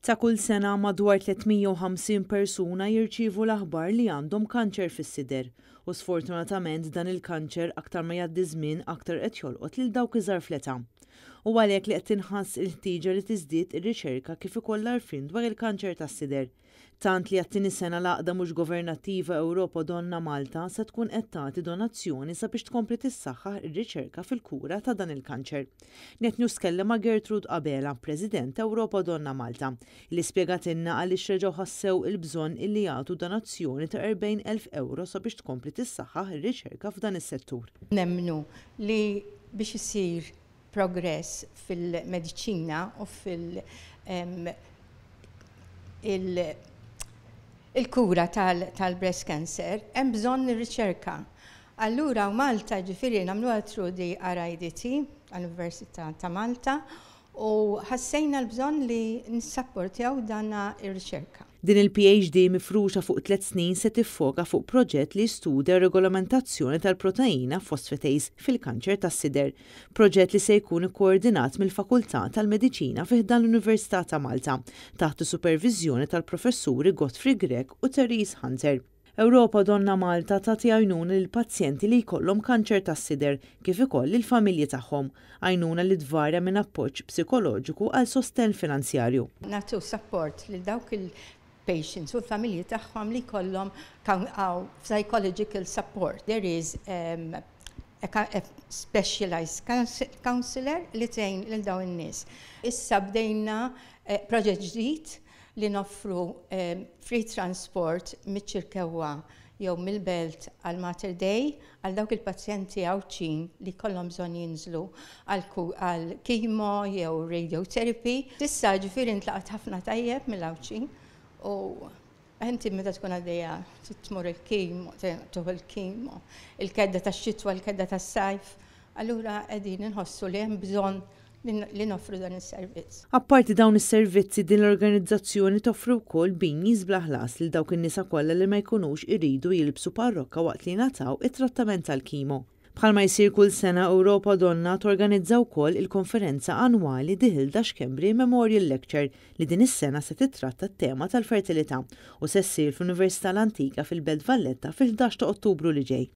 Ta' kull sena madwar 350 persuna jirċievu l-aħbar li għandhom kanċer fis-sider u sfortunatament dan il-kanċer aktar ma jgħaddi żmien aktar qed jolqot lil dawk iżgħar fl-età. U għalhekk li qed tinħass il-ħtieġa li tiżdied ir-riċerka kif ukoll l-għarfien dwar il-kanċer tas-sider. Tant li għat-tieni sena l-għaqda mhux governattiva Europa Donna Malta se tkun qed tagħti donazzjoni sabiex tkompli tissaħħaħ ir-riċerka fil-kura ta' dan il-kanċer. Net News tkellem ma' Gertrude Abela, President Europa Donna Malta, li spjegatilna għaliex reġgħu ħassew il-bżonn illi jagħtu donazzjoni ta' 40,000 euro sabiex tkompli tissaħħaħ ir-riċerka f'dan is-settur. Nemmnu li biex isir progress fil-mediċina u fil- il-kura tal-breast cancer, hemm bżonn ir-riċerka. Allura u Malta ġifieri nagħmluha through the RIDT, għall-Università ta' Malta, u ħassejna l-bżonn li nissapportjaw dana ir-riċerka. Din il-PhD mifruxa fuq 3 snin se tiffoka fuq proġett li jistudja regolamentazzjoni tal-proteina phosphatase fil-kanċer tas-sider. Proġett li se jkun ikkoordinat mill-Fakultà tal-Mediċina fi ħdan l-Università ta' Malta, taħt superviżjoni tal-professuri Godfrey Grech u Therese Hunter. Europa Donna Malta tagħti għajnuna lil pazjenti li jkollhom kanċer tas-sider kif ukoll il-familji tagħhom, għajnuna li tvarja minn appoġġ psikoloġiku għal sosten finanzjarju. Nagħtu support lil dawk il-patients u l-familji tagħhom li jkollhom psychological support. There is a specialized counselor li tgħin lil dawn in-nies. Issa bdejna proġett ġdid li noffru free transport miċ-Ċirkewwa jew mill-Belt għal Mater Dei għal dawk il-pazjenti Għawdxin li kollhom bżonn jinżlu għal chemo jew radiotherapy. Issa ġifieri ntlaqat ħafna tajjeb mill-Għawdxin u inti meta tkun għaddejja tmur il-chemo, tieħu il-chemo, il-kedda tax-xitwa, il-kedda tas-sajf, allura qegħdin inħossu li hemm bżonn li noffru dan is-servizz. Apparti dawn is-servizzi, din l-organizzazzjoni toffri wkoll beanies bla ħlas lil dawk in-nisa kollha li ma jkunux iridu jilbsu parrokka waqt li jingħataw it-trattament tal-chemo. Bħalma jsir kull sena, Europa Donna torganizza wkoll il-konferenza annwali The Hilda Schembri Memorial Lecture li din is-sena se titratta t-tema tal-fertilità u se ssir fl-Università l-Antika fil-Belt Valletta fil-11 ta' Ottubru li ġej.